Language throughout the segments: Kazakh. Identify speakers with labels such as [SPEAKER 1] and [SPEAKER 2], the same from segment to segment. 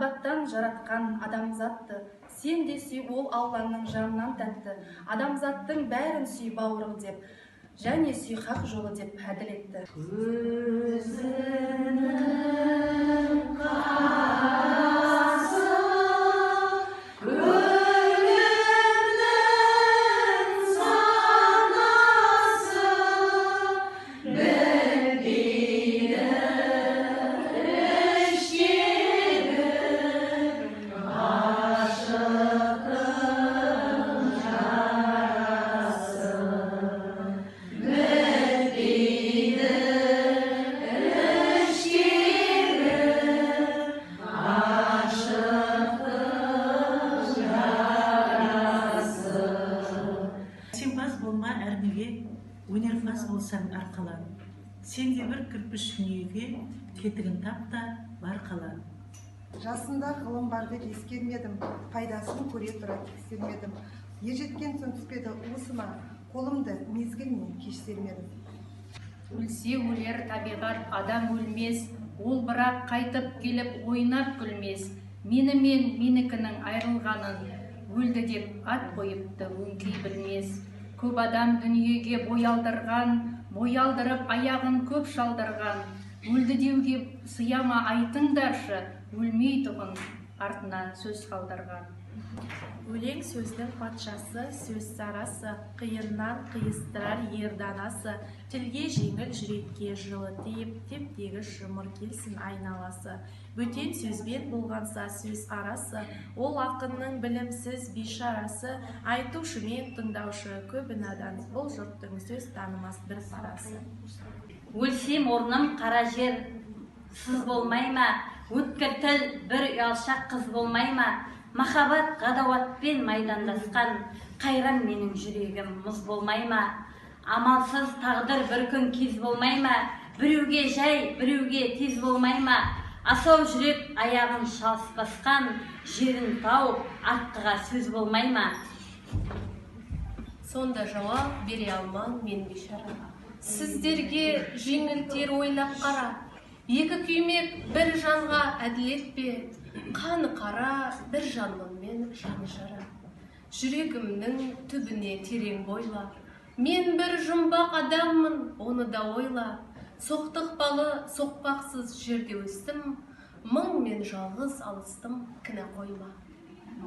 [SPEAKER 1] Махаббаттан жаратқан адамзатты. Сен де сүй, ол Алланың жанынан тәтті. Адамзаттың бәрін сүй бауырың деп, және сүй хақ жолы деп әділ етті.
[SPEAKER 2] Көзінің қарасы, өлімнің санасы, бітпейді іштегі ғашықтың жарасы, бітпейді іштегі ғашықтың жарасы.
[SPEAKER 3] Сенпаз болма әрнеге, өнерпаз болсаң арқалан. Сен де бір кірпіш дүниеге, кетігін тап та бар қалан.
[SPEAKER 4] Жасында ғылым бар деп ескермедім, пайдасын көре тұра тексермедім. Ержеткен соң түспеді уысыма, қолымды мезгілінен кеш сермедім.
[SPEAKER 5] Өлсе өлер табиғат, адам өлмес, ол бірақ қайтып келіп ойнап күлмес. Менімен менікінің айрылғанын өлді деп ат қойыпты өңкей білмес. Көп адам дүниеге бой алдырған, бой алдырып аяғын көп шалдырған. Өлді деуге сыя ма, айтыңдаршы, өлмейтұғын артынан сөз қалдырған.
[SPEAKER 6] Өлең сөздің патшасы, сөз сарасы, қиыннан қиыстырар ер данасы. Тілге жеңіл, жүрекке жылы тиіп, теп-тегіс жұмыр келсін айналасы. Бөтен сөзбен болғанса сөз арасы, ол ақынның білімсіз бейшарасы. Айтушы мен тыңдаушы көбі надан, бұл жұрттың сөз танымас бір парасы.
[SPEAKER 7] Өлсем, орным қара жер сыз болмай ма? Өткір тіл бір ұялшақ қыз болмай ма? Махаббат ғадауатпен майдандасқан, қайран менің жүрегім мұз болмай ма? Амалсыз тағдыр бір күн кез болмай ма? Біреуге жай, біреуге тез болмай ма? Асау жүрек аяғын шалыс басқан, жерін тауып артқыға сөз болмай ма?
[SPEAKER 8] Сонда жауап бере алман мен бейшара. Сіздерге жеңіл тиер, ойлап қара. Екі күймек бір жанға әділет пе? Қаны қара бір жанмын мен, жаны жара. Жүрегімнің түбіне терең бойла. Мен бір жұмбақ адаммын, оны да ойла. Соқтықпалы соқпақсыз жерде өстім. Мың мен жалғыз алыстым, кінә қойма.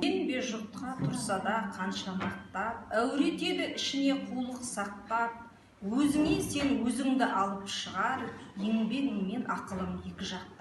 [SPEAKER 9] Сенбе жұртқа, тұрса да қанша мақтап, әуретеді ішіне қулық сақтап. Өзіңе сен, өзіңді алып шығар еңбегің мен ақылың екі жақтап.